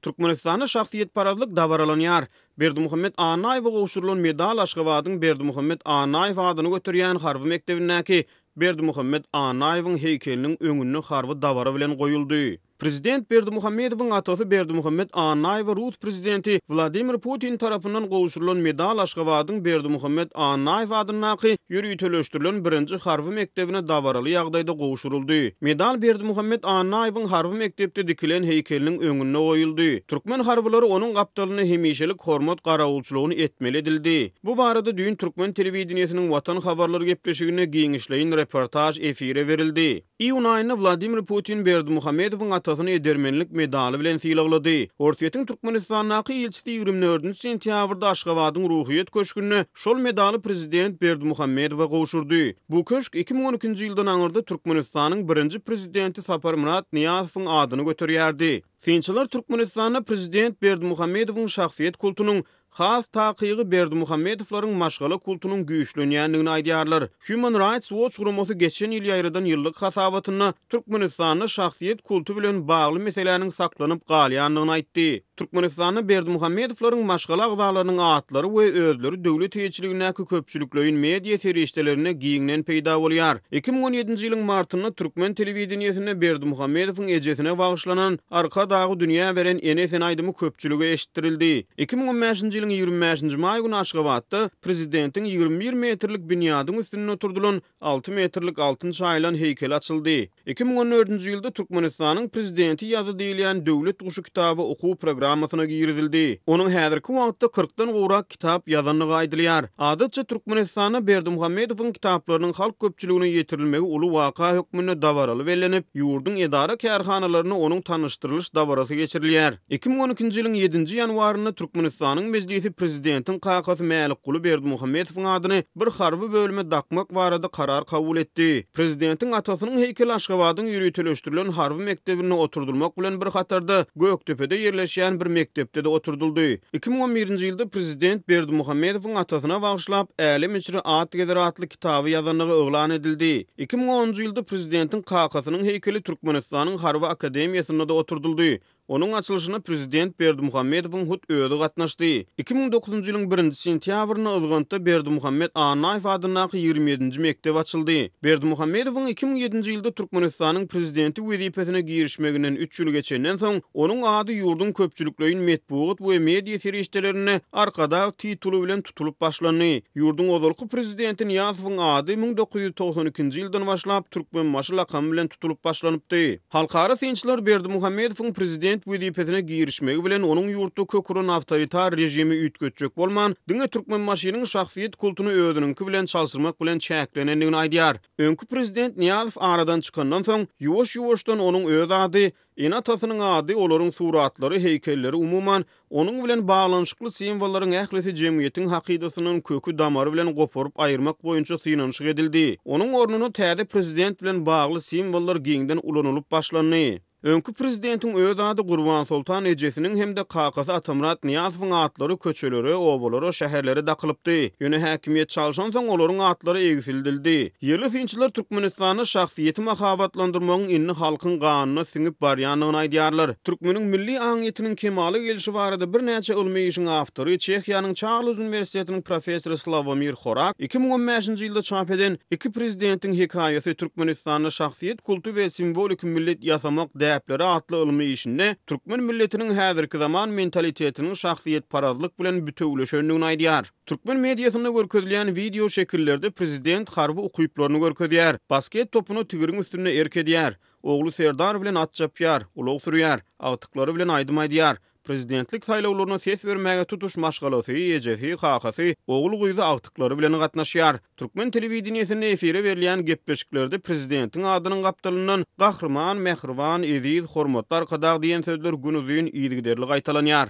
Türkmenistanda şahsyýetparazlyk dabaralanýar. Berdimuhamet Annaýewe gowşurylan medal Aşgabadyň Berdimuhamet Annaýew adyny göterýän harby mekdebindäki Berdimuhamet Annaýewiň heýkeliniň öňünde harby dabara bilen goýuldy. Prezident Berdimuhamedowyň atasy Berdimuhamet Annaýewe rus prezidenti Wladimir Putin tarapyndan gowşurylan medal Aşgabadyň Berdimuhamet Annaýew adyndaky ýöriteleşdirilen birinji harby mekdebine dabaraly ýagdaýda gowşuryldy. Medal Berdimuhamet Annaýewiň harby mekdepde dikilen heýkeliniň öňünde goýuldy. Türkmen harbylary onuň gapdalynda hemişelik hormat garawulçylygyny etmeli edildi. Bu barada düýn türkmen telewideniýesiniň Watan habarlary gepleşiginde giňişleýin reportaž efire berildi. Iýun aýynda Wladimir Putin Berdimuhamedowyň atasyny edermenlik medaly bilen sylaglady. Orsýetiň Türkmenistandaky ilçisi 24 sentýabrda Aşgabadyň Ruhyýet köşgünde şol medaly prezident Berdimuhamedowa gowşurdy. Bu köşk 2012-nji ýyldan aňyrda Türkmenistanyň birinji prezidenti Saparmyrat Nyýazowyň adyny göterýärdi. Synçylar Türkmenistanda prezident Berdimuhamedowyň şahsyýet kultunyň Has takygy Berdimuhamedowlaryň maşgala kultunyň güýçlenýändigini aýdýarlar. Human Rights Watch guramasy geçen ýyl ýaýradan ýyllyk hasabatynda Türkmenistanda şahsyýet kulty bilen bagly meseläniň saklanyp galýandygyny aýtdy. Türkmenistanda Berdimuhamedowlaryň maşgala agzalarynyň atlary we özleri döwlet eýeçiligindäki köpçülikleýin media serişdelerinde giňden peýda bolýar. 2017-nji ýylyň martynda türkmen telewideniýesinde Berdimuhamedowyň ejesine bagyşlanan Arkadagy dünýä beren ene sen aýdymy köpçülige eşitdirildi. 2015-nji ýylyň 25-nji maý güni Aşgabatda Prezidentiň 21 metrlik binýadyň üstünde oturdylan 6 metrlik altyn çaýylan heýkeli açyldy. 2014-nji ýylda Türkmenistanyň Prezidenti ýazy diýilýän Döwlet guşy kitaby okuw programmasyna girizildi. Onuň häzirki wagtda kyrkdan gowrak kitap ýazandygy aýdylýar. Adatça Türkmenistanda Berdimuhamedowyň kitaplarynyň halk köpçüligine ýetirilmegi uly waka hökmünde dabaraly bellenip, ýurduň edara-kärhanalarynda onuň tanyşdyrylyş dabarasy geçirilýär. 2012-nji ýylyň ýedinji ýanwarynda Türkmenistanyň Mejlisi prezidentiň kakasy Mälikguly Berdimuhamedowyň adyny bir harby bölüme dakmak barada karar kabul etdi. Prezidentiň atasynyň heýkeli Aşgabadyň ýöriteleşdirilen harby mekdebinde oturdylmak bilen bir hatarda Gökdepede ýerleşýän bir mekdepde-de oturdyldy. 2011-nji ýylda prezident Berdimuhamedowyň atasyna bagyşlap Älem içre at gezer atly kitaby ýazandygy yglan edildi. 2010-njy ýylda prezidentiň kakasynyň heýkeli Türkmenistanyň Harby akademiýasynda-da oturdyldy. Onuň açylyşyna prezident Berdimuhamedowyň hut özi gatnaşdy. 2009-njy ýylyň birinji sentýabrynda Yzgantda Berdimuhamet Annaýew adyndaky 27-nji mekdep açyldy. Berdimuhamedowyň 2007-nji ýylda Türkmenistanyň prezidenti wezipesine girişmeginden üç ýyl geçenden soň, onuň ady ýurduň köpçülikleýin metbugat we media serişdelerinde Arkadag tituly bilen tutulyp başlandy. Ýurduň ozalky prezidenti Nyýazowyň ady 1992-nji ýyldan başlap Türkmenbaşy lakamy bilen tutulyp başlanypdy. Halkara synçylar Berdimuhamedowyň prezident wezipesine girişmegi bilen onuň ýurtda kök uran awtoritar režimi üýtgetjek bolman, diňe Türkmenbaşynyň şahsyýet kultuny özüniňki bilen çalşyrmak bilen çäklenendigini aýdýar. Öňki prezident Nyýazow aradan çykandan soň, ýuwaş-ýuwaşdan onuň öz ady, ene-atasynyň ady, olaryň suratlary, heýkelleri, umuman, onuň bilen baglanyşykly simwollaryň ählisi jemgyýetiň hakydasyndan köki-damary bilen goparyp aýyrmak boýunça synanyşyk edildi. Onuň ornuna täze prezident bilen bagly simwollar giňden ulanylyp başlandy. Öňki prezidentiň öz ady Gurbansoltan ejesiniň hem-de kakasy Atamyrat Nyýazowyň atlary köçelere, obalara, şäherlere dakylypdy. Ýöne häkimiýet çalşansoň olaryň atlary egsildildi. Ýerli synçylar Türkmenistanda şahsyýeti mahabatlandyrmagyň indi halkyň ganyna siňip barýandygyny aýdýarlar. Türkmeniň milli aňyýetiniň kemala gelşi barada birnäçe ylmy işiň awtory, Çehiýanyň Çarlz uniwersitetiniň professory Slawomir Horak 2015-nji ýylda çap eden Iki prezidentiň hekaýasy, Türkmenistanda şahsyýet kulty we simwoliki millet ýasamak däpleri atly ylmy işinde türkmen milletiniň häzirki zaman mentalitetiniň şahsyýetparazlyk bilen bitewüleşendigini aýdýar. Türkmen mediasynda görkezilýän wideo şekillerde prezident harby ukyplaryny görkezýär, basket topuna tigiriň üstünde erk edýär, ogly Serdar bilen at çapýar, ulag sürýär, agtyklary bilen aýdym aýdýar. Prezidentlik saýlawlaryna ses bermäge tutuş maşgalasy, ejesi, kakasy, ogul-gyzy, agtyklary bilen gatnaşýar. Türkmen telewideniýesinde efire berilýän gepleşiklerde prezidentiň adynyň gapdalyndan Gahryman, Mähriban, Eziz, Hormatly Arkadag diýen sözler günuzyn yzygiderli gaýtalanýar.